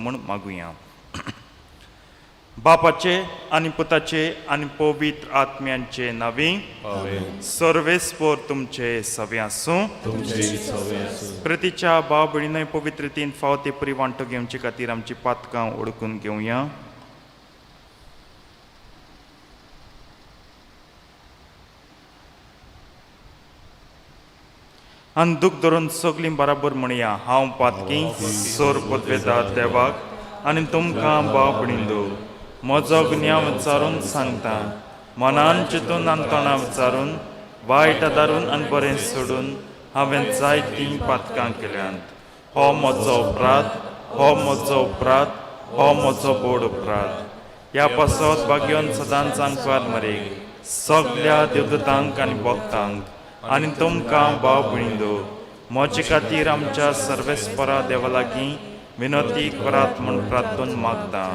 म्हूण मागुया. बापाचे आनी पुताचे आनी पवित्र आत्म्यांचे नांवी. आमेन. सर्वेस्पोर तुमचे सवे आसूं. तुमचे सवे आसूं. प्रतीच्या भाव भयणीनय पवित्र रितीन फाव ते परी वांटो घेवचे खातीर आमची पातकां ओळखून घेवया. आनी दूख धरून सगलीं बराबर म्हणया, हांव पातकी सोर पदवेता देवाक आनी तुमकां भाव भयणींनो म्हजो गुन्यांव विचारून सांगता. मनान चिंतून आनी तोंडा विचारून, वायट आदारून आनी बरें सोडून हांवें जायतीं पातकां केल्यांत. हो म्हजो अपराध, हो म्हजो अपराध, हो म्हजो बोड अपराध. ह्या पासत भाग्योन सदांच आंकवार मरेक, सगल्या देवदूतांक आनी भक्तांक आनी तुमकां भाव भयणींनो म्हजे खातीर आमच्या सर्वेस्परा देवा लागीं विनोती करात म्हूण प्रार्थून मागता.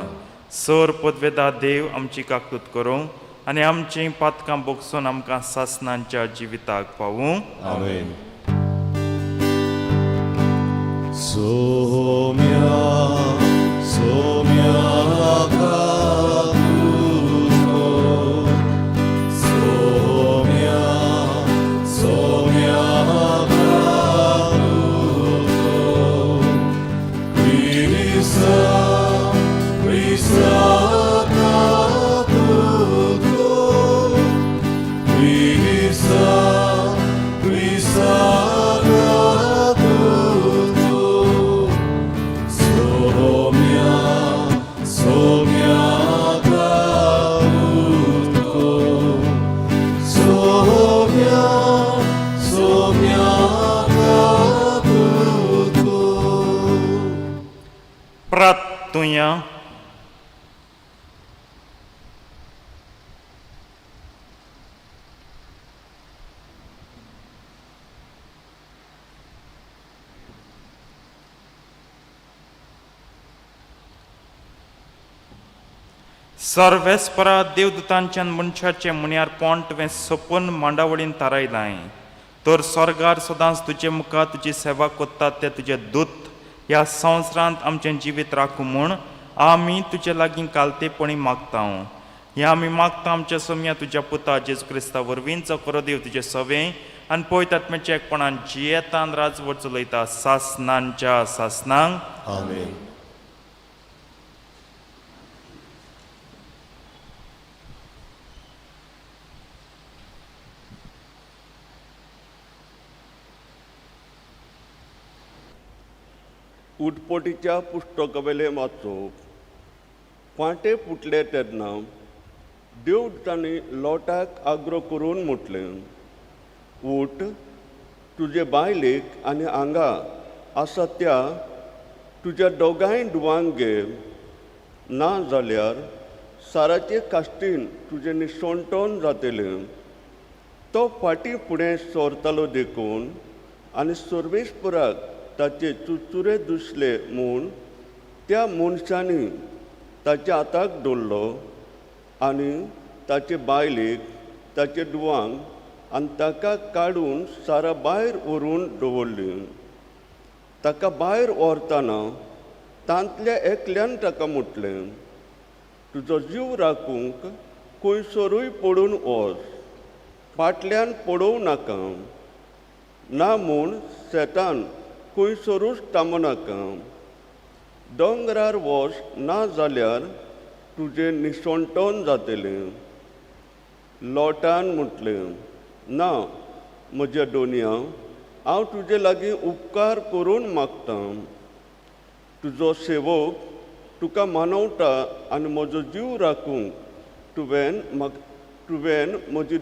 सर पदवेदा देव आमची काकूत करूं आनी आमचीं पातकां बोगसून आमकां सासनांच्या जिविताक पावूं. आमेन. सोम्या सोम्या कातुतो, सोम्या सोम्या कातुतो, क्रिस्ता क्रिस्ता कातुतो, क्रिस्ता क्रिस्ता कातुतो, सोम्या सोम्या कातुतो, सोम्या सोम्या कातुतो. प्रार्थुया. सर्वेस्परा देवदूतांच्यान मनशाचें मुन्यारपण तुवें सोपून मांडावळीन थारायलां, तर स्वर्गार सदांच तुजे मुखार तुजी सेवा करतात ते तुजे दूत ह्या संवसारांत आमचें जिवीत राखूं म्हूण आमी तुजे लागीं कालतेपणी मागता. हें आमी मागता आमच्या सोम्या तुज्या पुता जेजू क्रिस्ता वरवीं, जो करो देव तुजें सवें आनी पवित्र आत्म्याच्या एकपणान जियेतान राजवट चलयता सासनांच्या सासनांक. आमेन. उटपटीच्या पुस्तकावेलें वाचप. फांटे फुटले तेन्ना देवदूतांनी लोटाक आग्रो करून म्हटलें, उठ, तुजे बायलेक आनी हांगा आसा त्या तुज्या दोगांय धुवांक घे, ना जाल्यार साराचे कास्तीन तुजें निसणटोन जातलें. तो फाटीं फुडें सरतालो देखून आनी सर्वेस्पराक ताचे चुरचुरे दुसले म्हूण त्या मनशांनी ताच्या हाताक दवरलो आनी ताचे बायलेक, ताचे धुवांक आनी ताका काडून सारा भायर व्हरून दवरली. ताका भायर व्हरतना तांतल्या एकल्यान ताका म्हटलें, तुजो जीव राखूंक खंयसरूय पडून वच, फाटल्यान पडोवं नाका, ना म्हूण शेतान खंयसरूच थांबनाका, दोंगरार वच, ना जाल्यार तुजें निसणटोन जातलें. लोटान म्हटलें, ना म्हज्या दोनया, हांव तुजे लागीं उपकार करून मागतां, तुजो सेवक तुका मानवता आनी म्हजो जीव राखूंक तुवें म्हाका तुवें म्हजी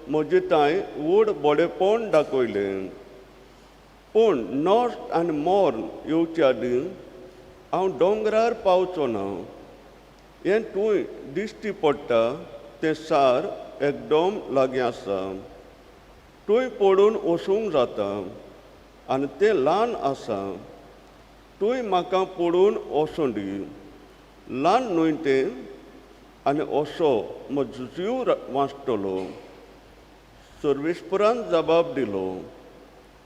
म्हजे तांय व्हड बरेपण दाखयलें. पूण नश्ट आनी मर्ण येवचे आदीं हांव दोंगरार पावचो ना. हें तूंय दिश्टी पडटा तें सार एकदम लागीं आसा, तूंय पडून वचूंक जाता आनी तें ल्हान आसा, तूंय म्हाका पडून वचूं दी, ल्हान न्हय तें, आनी असो म्हजो जीव वाचतलो. सर्वेस्परान जबाब दिलो,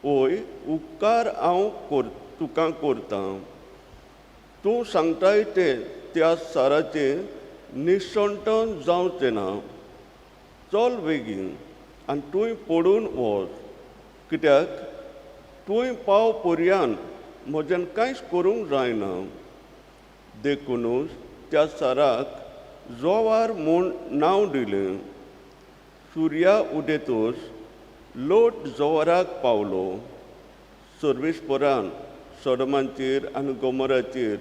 ओय, उपकार हांव तुका करतां. तूं सांगताय तें त्या साराचें निसणटन जावचें ना. चल बेगीन आनी तूंय पडून वच, कित्याक तूंय पाव पर्यान म्हज्यान कांयच करूंक जायना. देखुनूच त्या साराक जोवार म्हूण नांव दिलें. सुर्या उदेतूच लोट जोवाराक पावलो. सर्वेस्परान सोडमांचेर आनी गोमोराचेर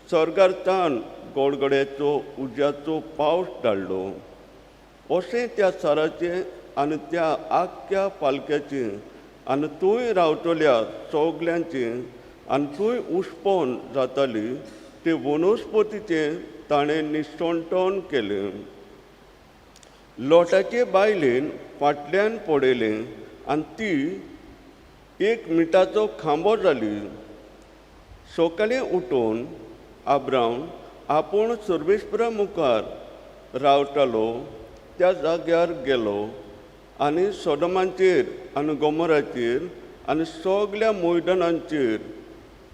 स्वर्गार ताण गोडगड्याचो उज्याचो पावस धाडलो. अशें त्या साराचें आनी त्या आख्ख्या पालक्याचें आनी थंय रावतल्या सगल्यांचें आनी थंय उश्पन जाताली ते वनस्पतीचें ताणें निसणटण केलें. लोटाचे बायलेन फाटल्यान पडयलें आनी ती एक मिठाचो खांबो जाली. सकाळीं उठून आब्राम आपूण सर्वेस्परा मुखार रावतालो त्या जाग्यार गेलो आनी सोदमांचेर आनी गोमोराचेर आनी सगल्या मैदानांचेर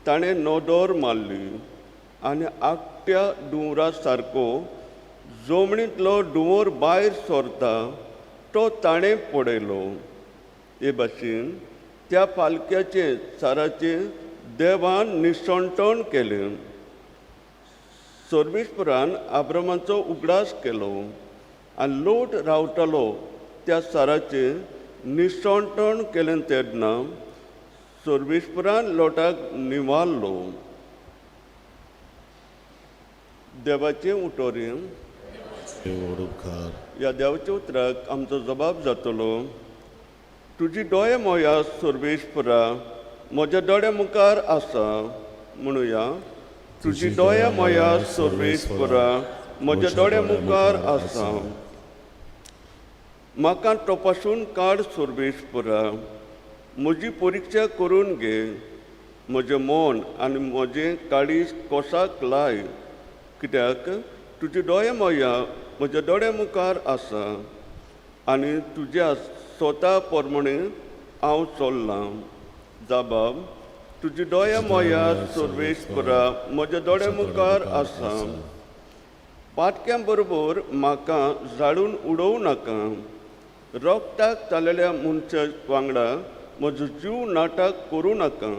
ताणें नदर मारली आनी आकट्या दुवरा सारको जमणींतलो धुंवर भायर सरता तो ताणें पळयलो. हे भाशेन त्या पालक्याचें साराचें देवान निसणटण केलें. सर्वेस्परान आब्रामाचो उगडास केलो आनी लोट रावतालो त्या साराचें निसणटण केलें तेन्ना सर्वेस्परान लोटाक निवारलो. देवाचें उतोरें. ह्या देवाच्या उतराक आमचो जबाब जातलो. तुजी दोळे मोया सर्वेस्परा म्हज्या दोळ्या मुखार आसा. म्हणुया, तुजी दोळे मोया सर्वेस्परा म्हज्या दोळ्या मुखार आसा. म्हाका तपासून काड सर्वेस्परा, म्हजी परिक्षा करून घे. म्हजें मन आनी म्हजें काळीज कोसाक लाय, कित्याक तुजी दोळे मोया म्हज्या दोळ्या मुखार आसा आनी तुज्या स्वता प्रमाणे हांव चल्लां. जाबाब, तुजी दोळे मोया सर्वेस्परा म्हज्या दोळ्या मुखार आसा. पाटक्यां बरोबर म्हाका जाळून उडोवं नाका. रोगताक जालेल्या मनशा वांगडा म्हजो जीव नाटक करूं नाका.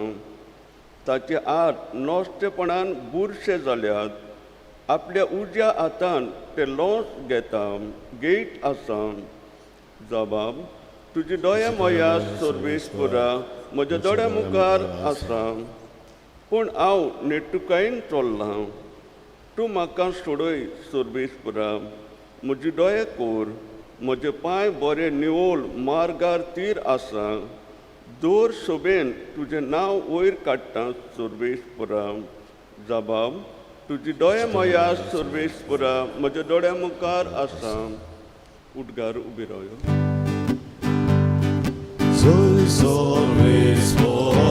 ताचे हात नश्टेपणान बुरशे जाल्यात. आपल्या उज्या हातान ते लॉस घेता घेयत आसा. जबाब, तुजी दोळे मोया सर्वेस्परा म्हज्या दोळ्या मुखार आसा. पूण हांव नेटुकायेन चल्लां. तूं म्हाका सोडय सर्वेस्परा, म्हजी दोळे कोर. म्हजे पांय बरे निवळ मार्गार तीर आसा. दर सोबेन तुजें नांव वयर काडटा सर्वेस्परा. जबाब, तुजी दोळे मोया सर्वेस्परा म्हज्या दोळ्या मुखार आसा. उदगार उबी रावया. Soy सर्वेस्परा,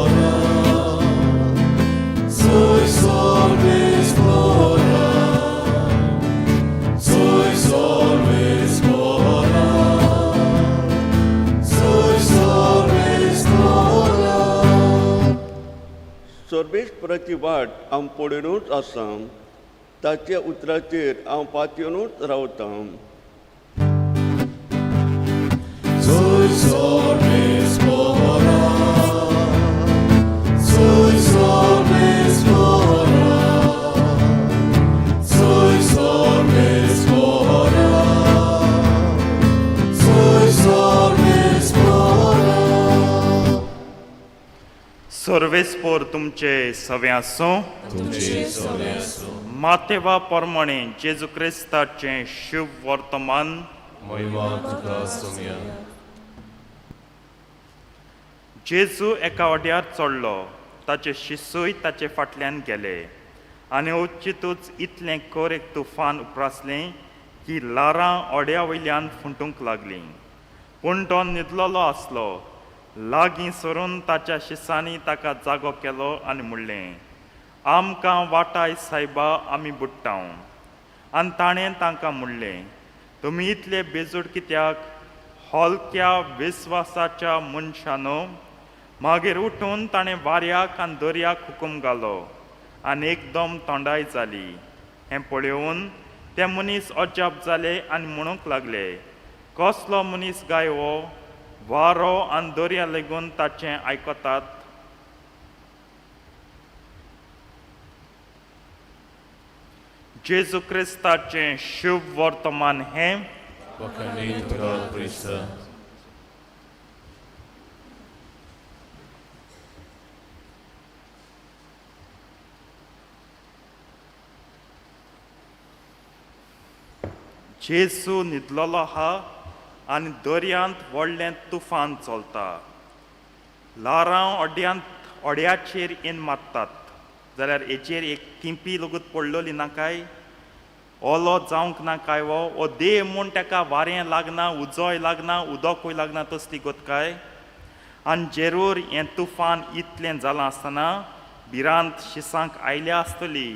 soy सर्वेस्परा, soy सर्वेस्परा, soy सर्वेस्परा. सर्वेस्पराची वाट हांव पळोवनूच आसा. ताच्या उतराचेर हांव पातयेनूच रावतां. Soy सर्वेस्परा, soy सर्वेस्परा, soy सर्वेस्परा, soy सर्वेस्परा. सर्वेस्पोर तुमचे सवे आसूं. तुमचे सवे आसूं. मातेवा प्रमाणे जेजू क्रिस्ताचें शुभ वर्तमान. महिमा तुका सोम्या. जेजू एका वाड्यार चडलो. ताचे शिसूय ताचे फाटल्यान गेले आनी अवचितूच इतलें कर एक तुफान उप्रासलें की ल्हारां ओड्या वयल्यान फुटूंक लागलीं. पूण तो न्हिदलेलो आसलो. लागीं सरून ताच्या शिसांनी ताका जागो केलो आनी म्हणलें, आमकां वाटाय सायबा, आमी बुडटाव. आनी ताणें तांकां म्हणलें, तुमी इतले बेजूड कित्याक, हलक्या विस्वासाच्या मनशानो? मागीर उठून ताणें वाऱ्याक आनी दर्याक हुकूम घालो आनी एकदम तोंडाय जाली. हें पळोवन ते मनीस अजाप जाले आनी म्हणूंक लागले, कसलो मनीस गाय हो, वारो आनी दर्या लेगून ताचें आयकतात. जेजू क्रिस्ताचें शुभ वर्तमान हें. वाखाणीं तुका क्रिस्ता. जेजू न्हिदलेलो आहा आनी दर्यांत व्हडलें तुफान चलता. ल्हारां अड्यांत अड्याचेर येवन मारतात जाल्यार हेचेर एक थिंपी लेगीत पडलेली ना काय, ओलो जावंक ना काय, हो हो देव म्हूण ताका वारें लागना, उजोय लागना, उदकूय लागना, तसली गोतकाय. आनी जेरूर हें तुफान इतलें जालां आसतना भिरांत शिसांक आयल्या आसतली,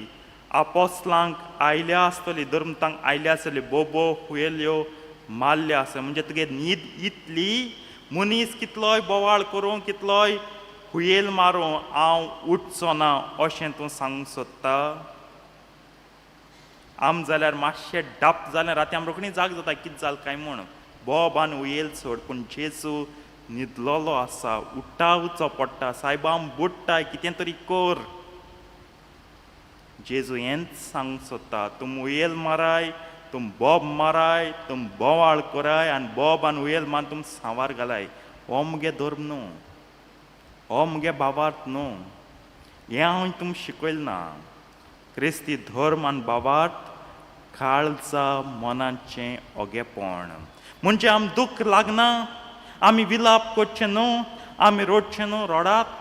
आपोसलांक आयल्या आसतली, धर्मतांक आयल्या आसतली, बोबो हुयेल्यो मारल्यो आसतल्यो. म्हणजे तुगे न्हीद इतली, मनीस कितलोय बोवाळ करूं, कितलोय हुयेल मारूं, हांव उठचो ना अशें तूं सांगूंक सोदता. आम जाल्यार मातशें डाप जालें राती आम रोखडी जाग जाता, कितें जालें काय म्हूण, बोब आनी हुयेल सोड. पूण जेजू न्हिदलेलो आसा, उठावचो पडटा, सायबा आम बुडटाय, कितें तरी कर. जेजू हेंच सांगूंक सोदता, तुम हुयेल माराय, तुम बोब माराय, तुम बोवाळ कराय आनी बोब आनी हुयेल मारून तुम सांवार घालाय. हो मुगे धर्म न्हू, हो मुगे भावार्थ न्हू, हें हांव तुमकां शिकयलें ना. क्रिस्ती धर्म आनी भावार्थ काळजा मनाचें ओगेपण. म्हणजे आम दुख्ख लागना, आमी विलाप करचें न्हू, आमी रडचें न्हू. रडात,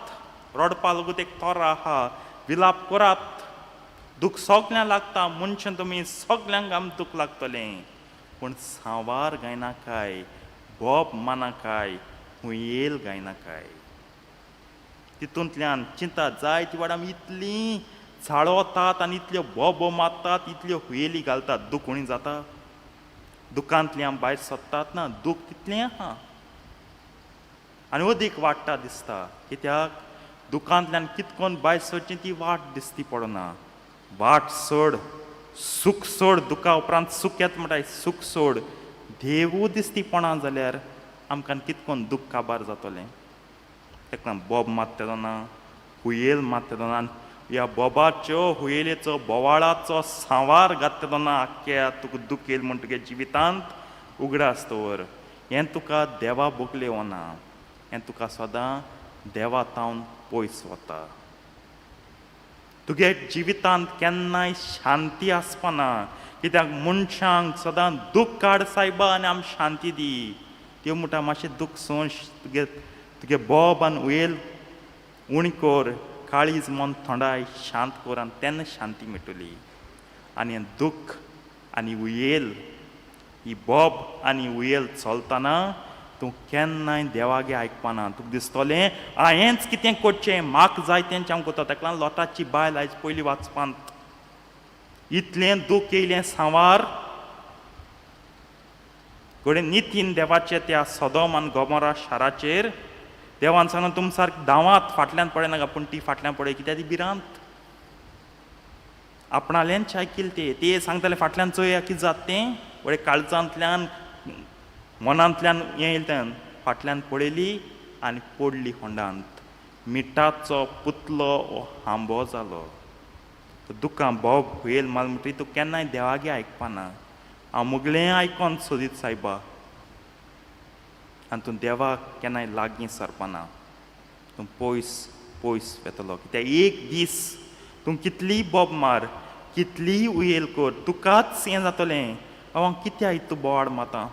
रडपा लागून एक तोरा आहा, विलाप करात. दुख्ख सगल्यांक लागता, मनशां तुमी सगल्यांक आम दुख्ख लागतलें, पूण सांवार गायनाकाय, बोब मानाकाय, हुयेल गायनाकाय. तितूंतल्यान चिंता जाय ती वाड आमी इतलीं चाळवतात आनी इतल्यो बोबो मारतात, इतल्यो हुयेली घालतात. दूख उणी जाता, दुखांतली आमी भायर सोदतात ना, दूख तितलें आहा आनी अदीक वाडटा दिसता. कित्याक दुखांतल्यान कितकोन भायर सरची ती वाट दिसती पडना. वाट सोड, सूख सोड, दुखा उपरांत सूख येता म्हणटाय, सूख सोड, देवू दिसती पणा जाल्यार आमकां कितकोन दूख काबार जातलें. ताका बोब मारता तेन्ना, हुयेल मारता तेन्ना, ह्या बोबाच्यो हुयेलेचो बोवाळाचो सांवार घातता तेन्ना आख्ख्या तुका दूख येयल म्हूण तुगे जिवितांत उगडास दवर. हें तुका देवा बोगले वना, हें तुका सदां देवा तावन पयस वता. तुगे जिवितांत केन्नाय शांती आसपाना, कित्याक मनशांक सदां दूख काड सायबा आनी आम शांती दी. त्यो म्हणटा मातशें दूख सोंश, तुगे तुगे बोब आनी हुयेल उणी कर, काळीज मन थोंडाय शांत कर आनी तेन्ना शांती मेळटली. आनी हें दूख आनी हुयेल, ही बोब आनी हुयेल चलतना तूं केन्नाय देवागे आयकपाना. तुका दिसतलें हांयेंच कितें करचें, म्हाका जाय तेंच हांव करता. ताका लागून लोटाची बायल आयज पयलीं वाचपांत इतलें दूख येयलें सांवार घडये नितीन देवाचे त्या सदोम आनी गोमोरा शाराचेर देवान सांगलें तुम सारकें धांवात, फाटल्यान पळयनाका. पूण ती फाटल्यान पळय, कित्याक ती भिरांत आपणालेंच आयकिल. ते ते सांगताले फाटल्यान चोया कितें जाता तें, व्हडे काळजांतल्यान मनांतल्यान हें येयलें, फाटल्यान पळयली आनी पडली होंडांत. मिठाचो पुतलो हो हांबो जालो. दुकां बोब हुयेल माल म्हणटकीर तूं केन्नाय देवागे आयकपाना. हांव मुगलें आयकोन सोदीत सायबा, आनी तूं देवाक केन्नाय लागीं सरपाना, तूं पयस पयस वेतलो. कित्याक एक दीस तूं कितलीय बोब मार, कितलीय हुयेल कर, तुकाच हें जातलें, बाबा कित्याक इतू बोवाळ माता,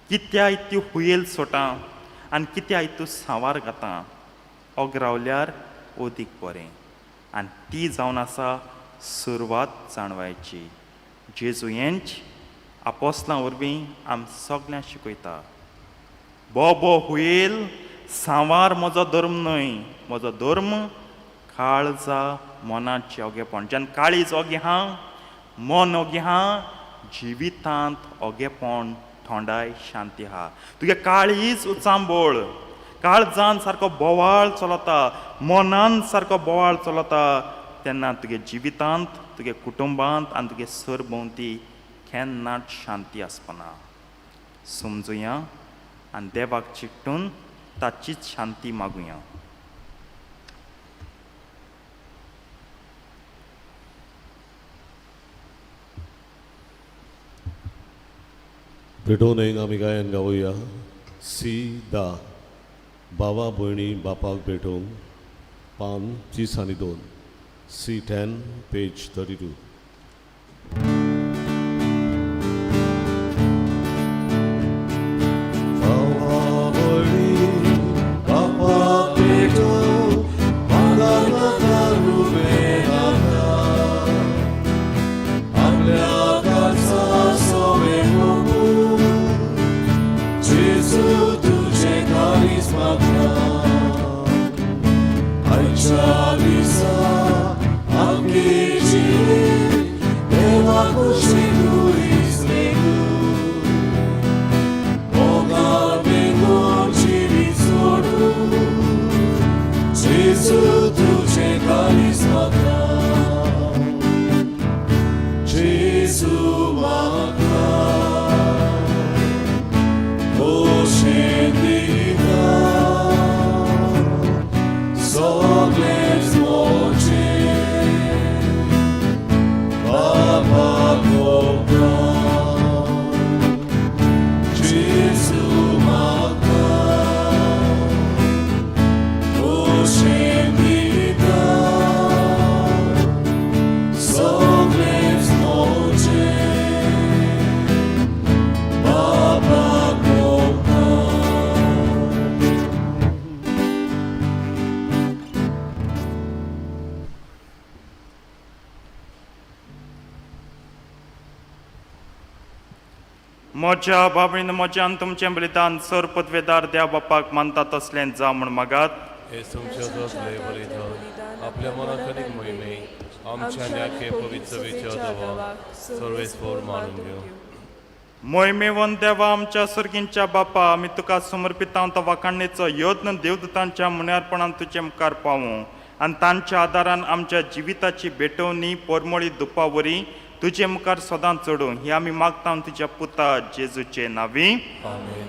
कित्याक इतली हुयेल सोडटा आनी कित्याक इतू सांवार घाता. ओग रावल्यार अदीक बरें. आनी ती जावन आसा सुरवात जाणवायची. जेजू हेंच आपोसलां वरवीं आम सगल्यांक शिकयता. बोबो हुयेल सांवार म्हजो धर्म न्हय, म्हजो धर्म काळजा मनाचें ओगेपण. जेन्ना काळीज ओगें आहा, मन ओगें आहा, जिवितांत ओगेपण, थोंडाय, शांती आहा. तुगे काळीज उचांबळ, काळजान सारको बोवाळ चलता, मनान सारको बोवाळ चलता, तेन्ना तुगे जिवितांत, तुगे कुटुंबांत आनी तुगे सरभोंवती केन्नाच शांती आसपना. समजुया आनी देवाक चिकटून ताचीच शांती मागुया. भेटोवन एक आमी गायन गावया सी दा बाबा भयणी बापाक भेटोवंक पान 30 आनी 2 C10 page 32. बाबा भयणी बापाक भेटोवंक म्हाका नाका रुपें नाका आपल्या घरचा सोवे प्रभू जेजू तुझे कारीस म्हाका आयच्या दिसा आमगे जिणेंत देवा कुशीक दुरीस लेगू मोगान बेगून जिवीत सोडू जेजू तुझे कारीस म्हाका जेजू म्हाका खोशेन दिता सगळेंच म्हजें बापाक ओंपता जेजू म्हाका खोशेन दिता सगळेंच म्हजें बापाक ओंपता. म्हज्या बाबणीन म्हज्या आनी तुमचें बलिदान सर पदवेदार देव बापाक मानता तसलें जावं म्हूण मागात. हे तुमच्या जातले बलिदान आपल्या मनाक आनी मोहिमे आमच्या न्याके पवित्र देवाक सर्वेस्पोर मानून घेवं. मोहिमेवन देवा आमच्या सर्गींच्या बापा, आमी तुका समर्पितां तो वाखाणणेचो यत्न देवदूतांच्या मुन्यारपणान तुजे मुखार पावूं आनी तांच्या आदारान आमच्या जिविताची भेटवणी पोरमोळी दुपा वरी तुजे मुखार सदां चडूं ही आमी मागता तुज्या पुता जेजूचे नांवी. आमेन.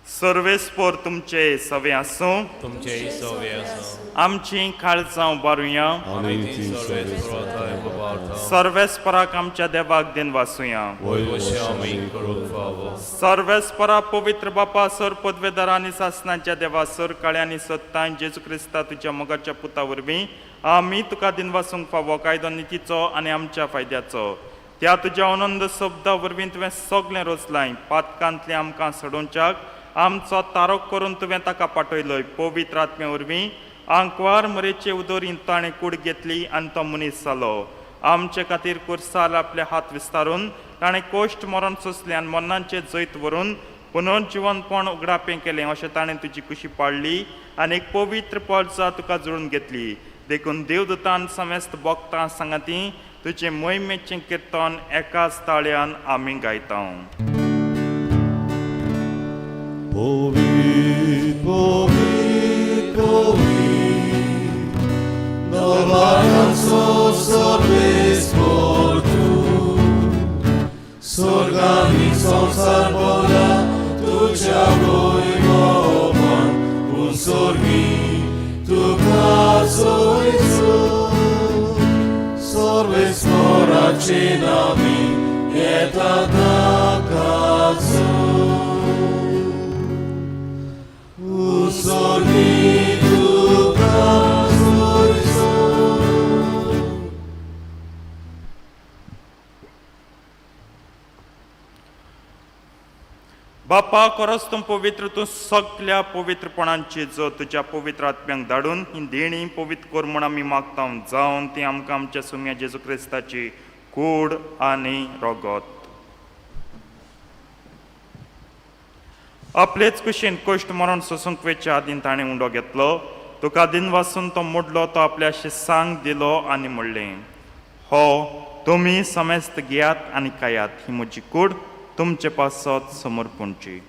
सर्वेस्पोर तुमचे सवे आसूं. तुमचे सवे आसूं. आमची काळजां उबारुया. आमी ती सर्वेस्पोराथाय उबारता. सर्वेस्पराक आमच्या देवाक दिन वासुया. वयवशे आमी करूंक फावो. सर्वेस्परा पवित्र बापा, सर पदवेदार आनी सासनाच्या देवा, सर काळ्यांनी सत्ताय जेजू क्रिस्ता तुज्या मोगाच्या पुता वरवीं आमी तुका दिन वासूंक फावो कायदो नितीचो आनी आमच्या फायद्याचो. त्या तुज्या आनंद शब्दा वरवीं तुवें सगळें रोजलाय. पातकांतलें आमकां सोडोवच्याक आमचो तारोक करून तुवें ताका पाठयलोय. पवित्र आत्म्या वरवीं आंकवार मरेचे उदोरीन ताणें कूड घेतली आनी तो मनीस जालो. आमचे खातीर कुर्सार आपले हात विस्तारून ताणें कोश्ट मरण सोंसलें आनी मरणाचें जैत व्हरून पुनर्जिवनपण उगडापें केलें. अशें ताणें तुजी कुशी पाडली आनी एक पवित्र पळजा तुका जुळून घेतली. देखून देवदूतान समेस्त भक्तां सांगाती तुजें मोहिमेचें किर्तन एकाच ताळ्यान आमी गायता. पवित्र पवित्र पवित्र नवायांचो सर्वेस्पोर तूं स्वर्गांनी संवसार भरला तुज्या वैभवान पूण स्वर्गी तुका सोयसो सर्वेस्पोराचे नांवी येता ताकाचो स्वर्गी तुका सोयसो. बापा, खरोच तूं पवित्र, तूं सगल्या पवित्रपणांची जो तुज्या पवित्र आत्म्यांक धाडून ही देणी पवित्र कर म्हूण आमी मागता. जावन ती आमकां आमच्या सुम्या जेजू क्रिस्ताची कूड आनी रगत. आपलेच कुशीन कश्ट मरण सोसूंक वेच्या आदीं ताणें उंडो घेतलो. तुका दिन वासून तो मोडलो. तो आपल्या शिसांक दिलो आनी म्हणलें, हो तुमी समेस्त घेयात आनी खायात. ही म्हजी कूड तुमचे पासत समर्पणची.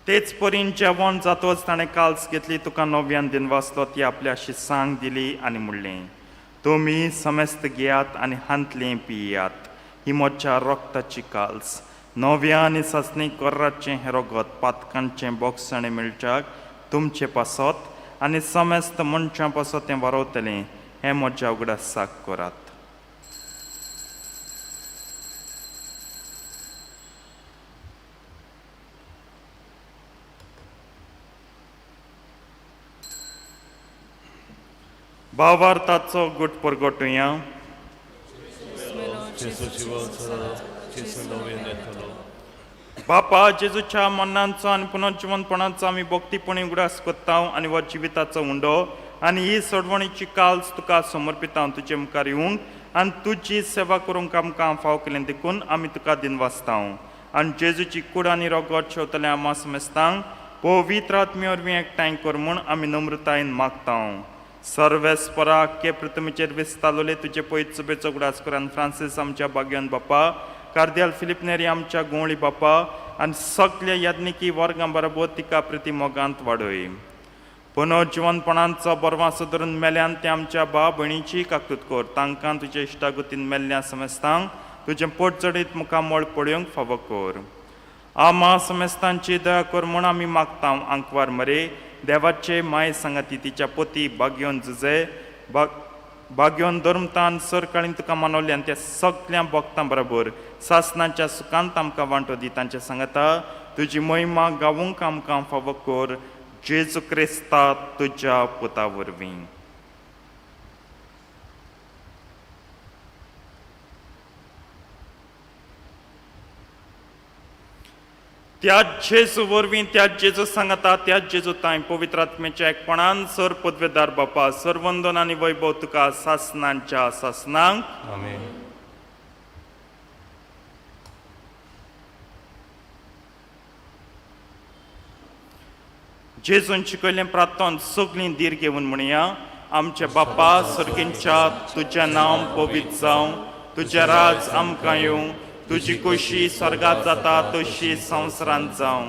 तेच परीन जेवण जातच ताणें काल्स घेतली, तुका नव्यान दिनवासलो, ती आपल्या शिसांक दिली आनी म्हणलें, तुमी समेस्त घेयात आनी हांतलें पियात, ही म्हज्या रक्ताची काल्स, नव्या आनी सासणी कोर्राचें हें रगत पातकांचें बोगसणें मेळच्याक तुमचे पासत आनी समेस्त मनशां पासत तें वारवतलें, हें म्हज्या उगडासाक करात. भावार्थाचो गुट परगटुया. बापा, जेजूच्या मरणाचो आनी पुनर्जिवनपणाचो आमी भक्तीपणी उगडास करता आनी हो जिविताचो उंडो आनी ही सोडवणीची काल्स तुका समर्पिता. तुजे मुखार येवंक आनी तुजी सेवा करूंक आमकां फाव केलें देखून आमी तुका दिनवासता. आनी जेजूची कूड आनी रगत शेवतल्या आमा समेस्तांक पवित्र आत्मे वरवीं एकठांय कर म्हूण आमी नम्रतायेन मागता. सर्वेस्परा के पृथ्वीचेर विस्तारलोले तुजे पयत सभेचो उगडास कर आनी फ्रांसीस आमच्या बाग्यान बापा, कार्दियाल फिलीप नेरी आमच्या गोंवळी बापा आनी सगल्या याज्ञिकी वर्गां बरोबर तिका प्रिती मोगांत वाडय. पुनर्जिवनपणांचो बरवासो धरून मेल्यान ते आमच्या भाव भयणीची काकूत कर, तांकां तुजे इश्टागतीन मेल्ल्या समेस्तांक तुजें पोट चडीत मुखामळ पळोवंक फावो कर. आमा समेस्तांची दया कर म्हूण आमी मागता. आंकवार मरे देवाचे माय सांगाती तिच्या पोती बागयोन जुजे बागयोन धर्मतान सरकाळीन तुका मानवले आनी त्या सगल्या भक्तां बरोबर सासनाच्या सुखांत आमकां वांटो दी. तांचे सांगता तुजी महिमा गावूंक आमकां फावो कर, जेजू क्रिस्ता तुज्या पुता वरवीं. त्या जेजू वरवीं, त्या जेजू सांगता, त्या जेजू तांय पवित्र आत्म्याच्या एकपणान सर पदवेदार बापा सर्वंदन आनी वैभव तुका सासनांच्या सासनांक. आमेन. जेजून शिकयल्लें प्रार्थन सगळीं धीर घेवन म्हणया. आमचे बापा सर्गींच्या, तुजें नांव पवित्र जावं, तुजें राज आमकां येवं, तुजी खोशी स्वर्गात जाता तशी संवसारांत जावं.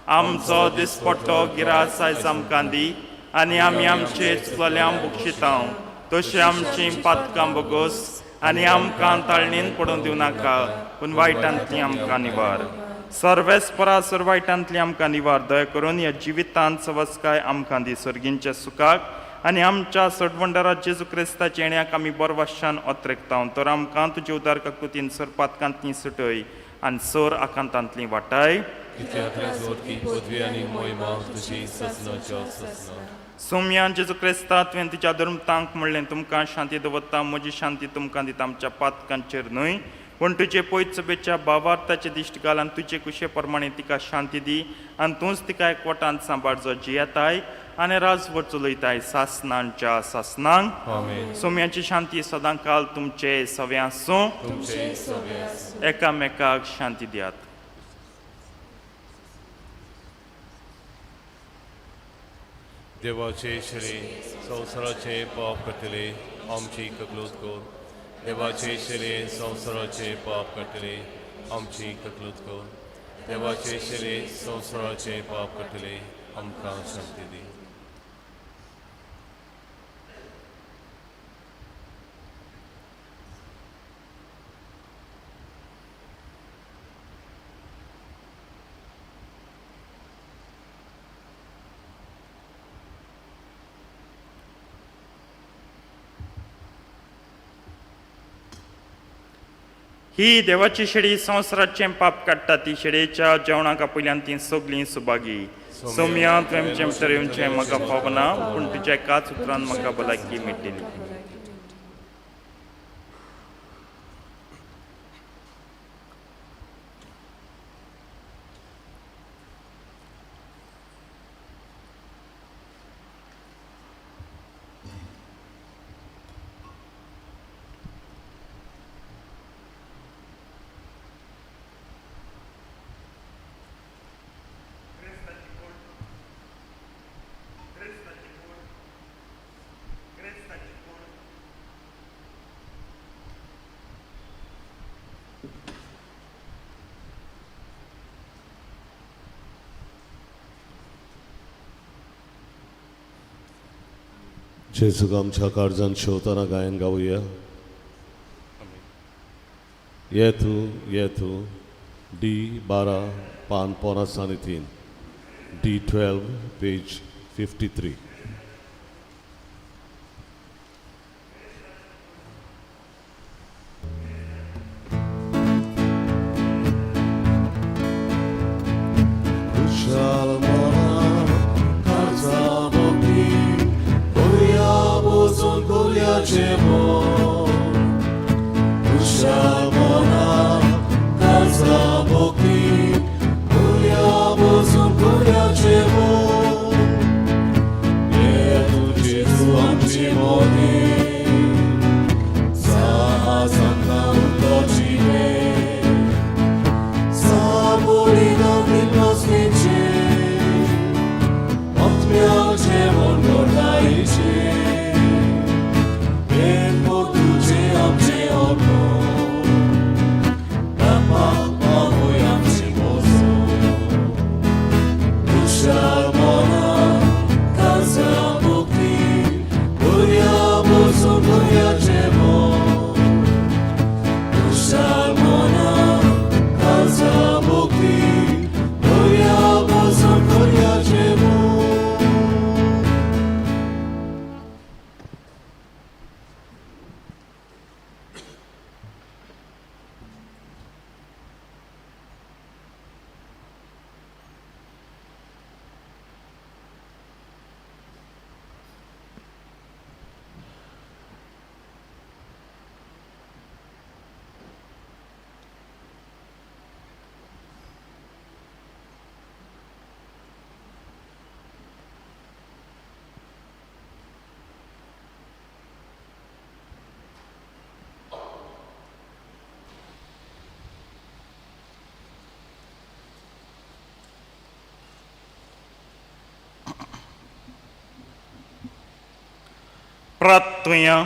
आमचो दिसपट्टो गिरास आयज आमकां दी आनी आमी आमचे चुकलेल्यांक बक्षिता तशी आमची पातकां बोगोस आनी आमकां ताळणीन पडून दिवं नाका, पूण वायटांतली आमकां निवार. सर्वेस्परा सर वायटांतली आमकां निवार. दया करून ह्या जिवितांत सवस्काय आमकां दी, सर्गींच्या सुखाक आनी आमच्या सडवंडारा जेजू क्रिस्ताच्या येण्याक आमी बरवाशान अत्रेकता. तर आमकां तुजे उदार काकुतीन सर पातकांतली सुटय आनी सर आकांतांतली वाटाय. सोम्यान जेजू क्रिस्ता तुवें तुज्या धर्मतांक म्हणलें, तुमकां शांती दवरता, म्हजी शांती तुमकां दिता, आमच्या पातकांचेर न्हय पूण तुजे पयत सभेच्या भावार्थाचे दिश्ट घाल आनी तुजे कुशे प्रमाणे तिका शांती दी आनी तूंच तिका एकवटान सांबाळ, जो जियेताय आनी राजवट चलयताय सासनांच्या सासनांक. सोम्याची शांती सदां काल तुमचे सवे आसूं. एकामेकाक शांती दियात. देवाचे श्री संवसाराचे पाप काडटले आमची ककलूत कर. देवाचे श्री संवसाराचे पाप काडटले आमची ककलूत कर. देवाचे श्री संवसाराचे पाप काडटले आमकां शांती दी. ही देवाची शेळी संवसाराचें पाप काडटा, ती शेळयेच्या जेवणाक आपयल्यान ती सगळीं सुभागी. सोम्या तुवें म्हजें भितर येवचें म्हाका फावना, पूण तुज्या एकाच उतरान म्हाका भलायकी मेळटली. जेजूक आमच्या काळजान शेवतना गायन गावया. ये तूं ये तूं, डी 12 पान 53, D 12 page 53. खुशाल मनान काळजा भक्ती करुया बोजून करुयाचें मन. खुशाल मनान काळजा भक्ती करुया बोजून करुयाचें मन. ये तूं जेजू आमचे मदीं, जा आमकां उरलो जिवें. प्रार्थुया.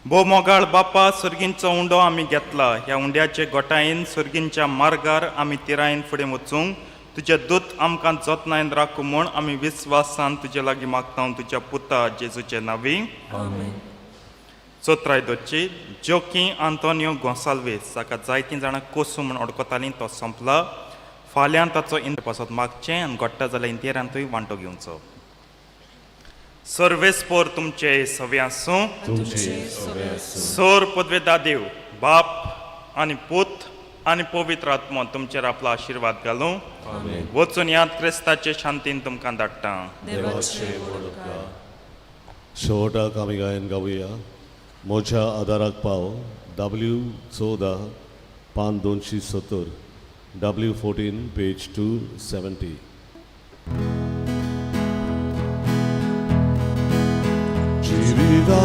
भोव मोगाळ बापा, सर्गींचो उंडो आमी घेतला. ह्या उंड्याचे गोटायेन सर्गींच्या मार्गार आमी तिरायेन फुडें वचूंक तुजे दूत आमकां जतनायन राखू म्हूण आमी विस्वासान तुजे लागीं मागता, तुज्या पुता जेजूचे नांवी. चोत्राय दोची जोकी आंतोनियो गोंसाल्वेस, जाका जायतीं जाणां कोसू म्हूण वळखतालीं, तो सोंपला. फाल्यां ताचो इंत पासत मागचें आनी घडटा जाल्यार इंतेरांतूय वांटो घेवचो. सर्वेस्पोर तुमचे सवे आसूं. सोर पदवेदा देव बाप आनी पूत आनी पवित्र आत्मो तुमचेर आपलो आशिर्वाद घालूं. वचून याद, क्रिस्ताचे शांतीन तुमकां धाडटा. शेवटाक आमी गायन गावया म्हज्या आदाराक पाव, W 14 पान 270, W 14 page 270. जिविता